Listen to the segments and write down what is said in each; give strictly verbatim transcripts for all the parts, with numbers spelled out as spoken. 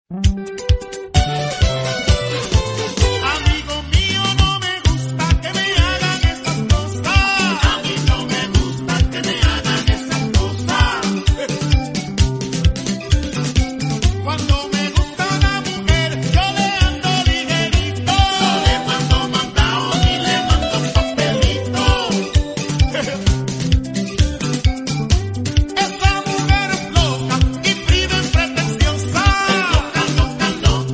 Amigo mío, no me gusta que me hagan esas cosas. A mí no me gusta que me hagan esas cosas. Cuando me gusta una mujer, yo le ando ligerito. No le mando mandado ni le mando papelito. Esa mujer es loca y fría y pretenciosa. Es loca, loca, loca.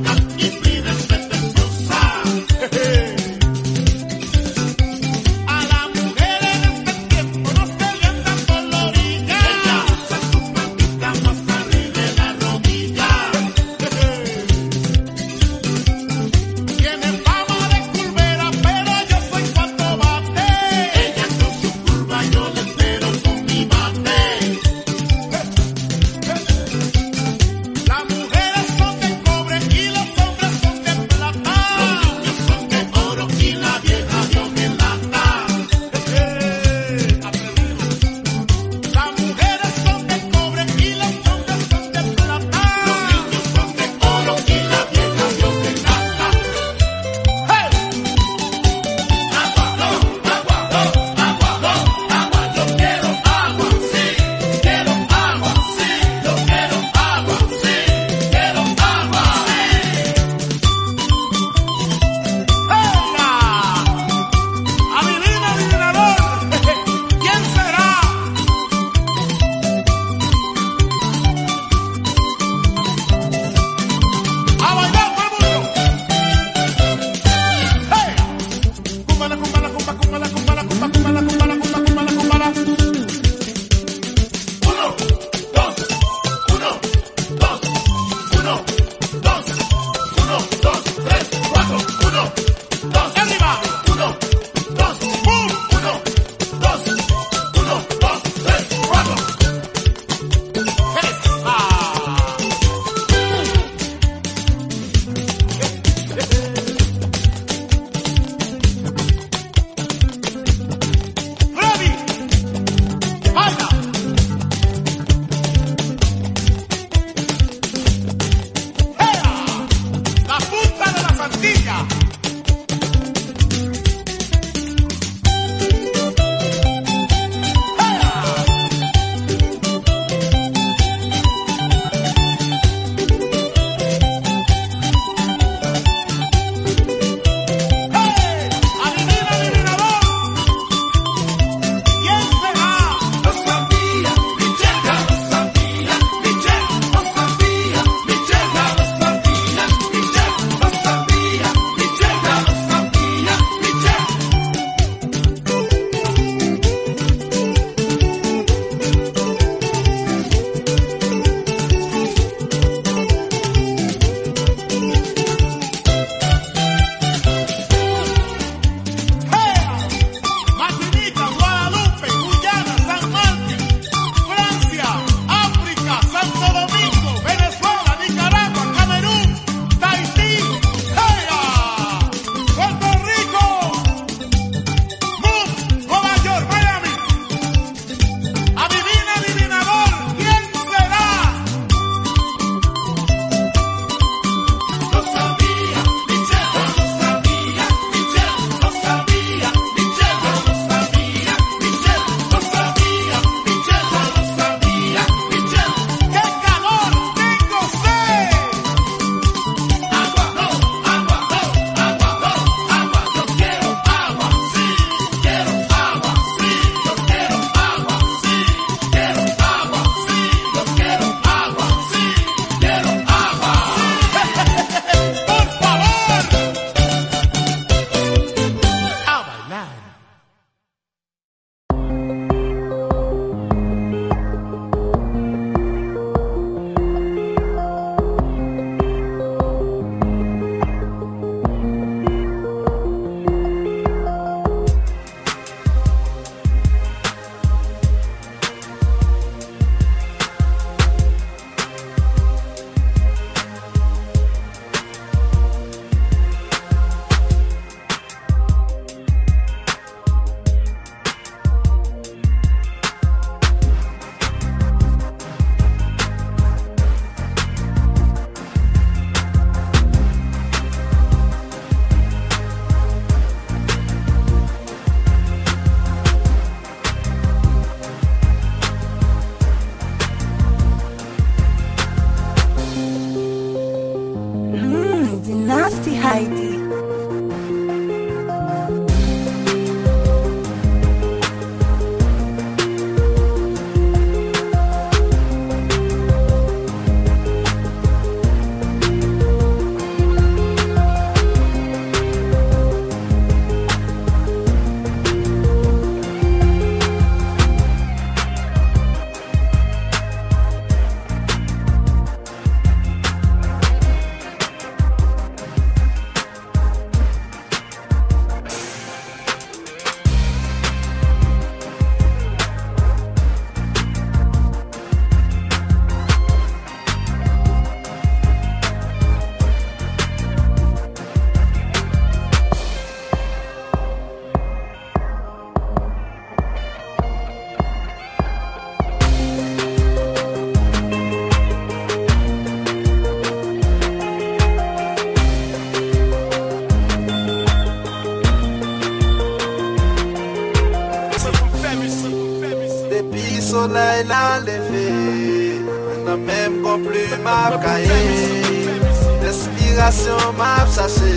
Dynasty Haiti. Depi solèy la leve, mwen nan menm gon plim ap kaye. Enspirasyon m ap chache,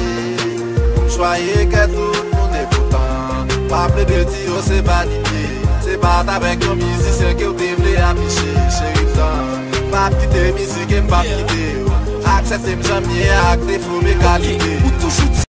pou m chwaye kè tout moun e poutan. Pa plede di yo se vanite, se pa t avèk yon mizisyen ke w te vle afiche. Cheri m, m p ap kite mizik e m p ap kite w. Aksepte m jan m ye ak defo m e kalite. Ou toujou